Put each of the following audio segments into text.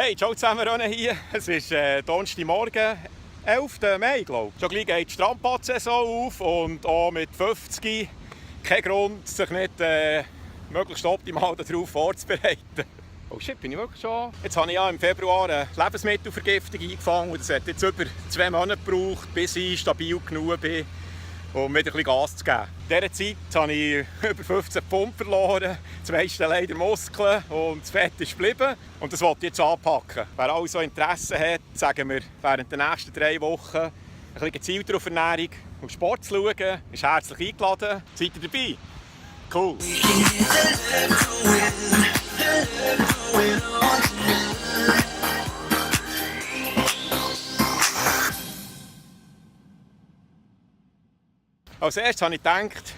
Hey, ciao zusammen, René hier. Es ist Donnerstagmorgen, 11. Mai, glaube ich. Schon gleich geht die Strandbad-Saison auf und auch mit 50 kein Grund, sich nicht möglichst optimal darauf vorzubereiten. Oh shit, bin ich wirklich schon? Jetzt habe ich ja im Februar eine Lebensmittelvergiftung eingefangen und das hat jetzt über 2 Monate gebraucht, bis ich stabil genug bin, um wieder ein bisschen Gas zu geben. In dieser Zeit habe ich über 15 Pfund verloren, das meiste leider Muskeln und das Fett ist geblieben. Und das wollte ich jetzt anpacken. Wer also Interesse hat, sagen wir, während der nächsten 3 Wochen ein bisschen gezielter auf Ernährung und Sport zu schauen, ist herzlich eingeladen. Seid ihr dabei? Cool! Als erstes habe ich gedacht,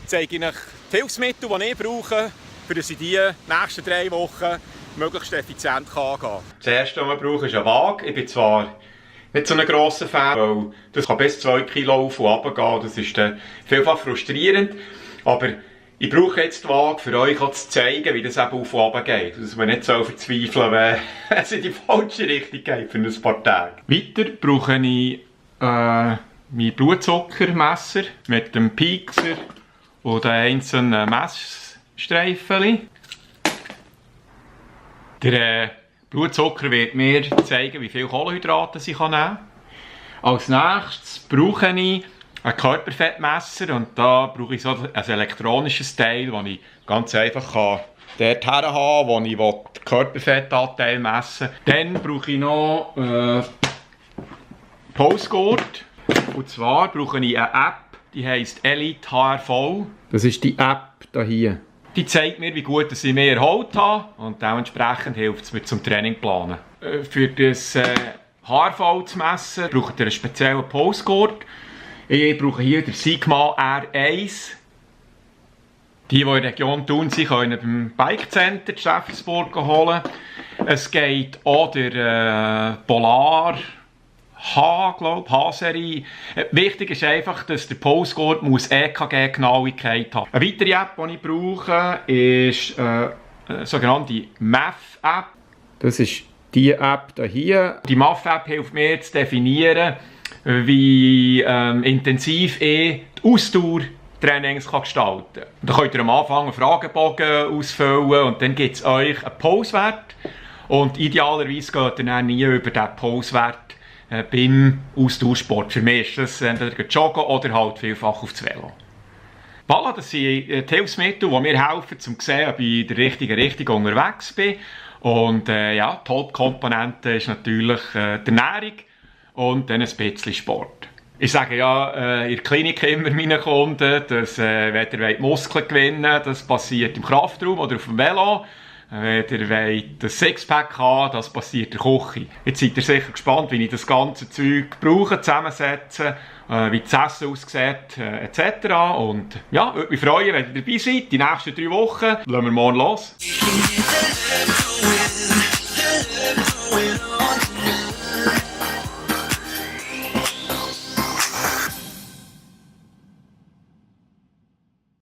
zeige ich euch die Hilfsmittel, die ich brauche, damit ich die nächsten 3 Wochen möglichst effizient angehen kann. Das erste, was wir brauchen, ist eine Waage. Ich bin zwar nicht so ein grosser Fan, weil das kann bis 2 Kilo auf und runter gehen. Das ist dann vielfach frustrierend. Aber ich brauche jetzt die Waage, für euch zu zeigen, wie das eben auf und runter geht. Dass man nicht so verzweifeln, wenn es in die falsche Richtung geht für ein paar Tage. Weiter brauche ich mein Blutzuckermesser mit dem Piekser und den einzelnen Messstreifen. Der Blutzucker wird mir zeigen, wie viele Kohlenhydrate ich nehmen kann. Als nächstes brauche ich ein Körperfettmesser und da brauche ich so ein elektronisches Teil, das ich ganz einfach dort haben kann, wo ich den Körperfettanteil messen will. Dann brauche ich noch Pulsgurt. Und zwar brauche ich eine App, die heisst Elite HRV. Das ist die App hier. Die zeigt mir, wie gut ich mich erholt habe und dementsprechend hilft es mir zum Training planen. Für das HRV zu messen braucht ihr einen speziellen Pulsgurt. Ich brauche hier den Sigma R1. Die in der Region Thun sind, können beim Bike Center in Steffensburg holen. Es geht auch der Polar H-Serie. Wichtig ist einfach, dass der Pulsgurt EKG-Genauigkeit haben. Eine weitere App, die ich brauche, ist eine sogenannte MAF-App. Das ist die App hier. Die MAF-App hilft mir zu definieren, wie intensiv ich die Ausdauertrainings gestalten kann. Da könnt ihr am Anfang einen Fragebogen ausfüllen und dann gibt es euch einen Pulswert. Und idealerweise geht ihr dann nie über diesen Pulswert beim Ausdauersport. Für mich ist das entweder Joggen oder halt vielfach aufs Velo. Voilà, das sind die Hilfsmittel, die mir helfen, um zu sehen, ob ich in der richtigen Richtung unterwegs bin. Und ja, die Hauptkomponente ist natürlich die Ernährung und dann ein bisschen Sport. Ich sage ja in der Klinik immer meinen Kunden, dass wenn ihr Muskeln gewinnen wollt, das passiert im Kraftraum oder auf dem Velo. Wenn ihr wollt, ein Sixpack haben, das passiert in der Küche. Jetzt seid ihr sicher gespannt, wie ich das ganze Zeug brauche, zusammensetze, wie das Essen aussieht, etc. Und ja, würde mich freuen, wenn ihr dabei seid. Die nächsten 3 Wochen lassen wir morgen los.